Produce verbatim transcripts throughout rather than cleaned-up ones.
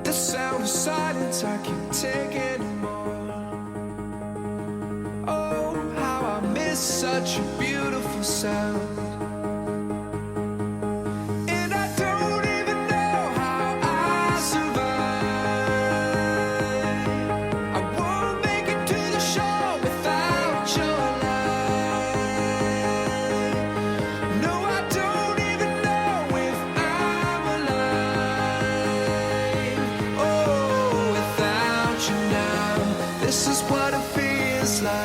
The sound of silence, I can't take anymore. Oh, how I miss such a beautiful sound. And I don't even know how I survive. I won't make it to the shore without your light. No, I don't even know if I'm alive. Oh, without you now, this is what it feels like.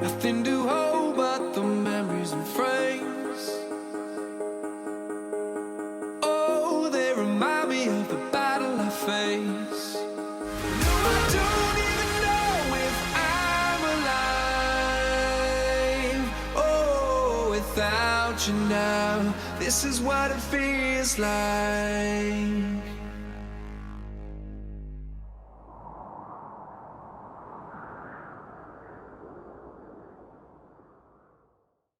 Nothing to hold but the memories and frames. Oh, they remind me of the battle I faced. No, I don't even know if I'm alive. Oh, without you now, this is what it feels like.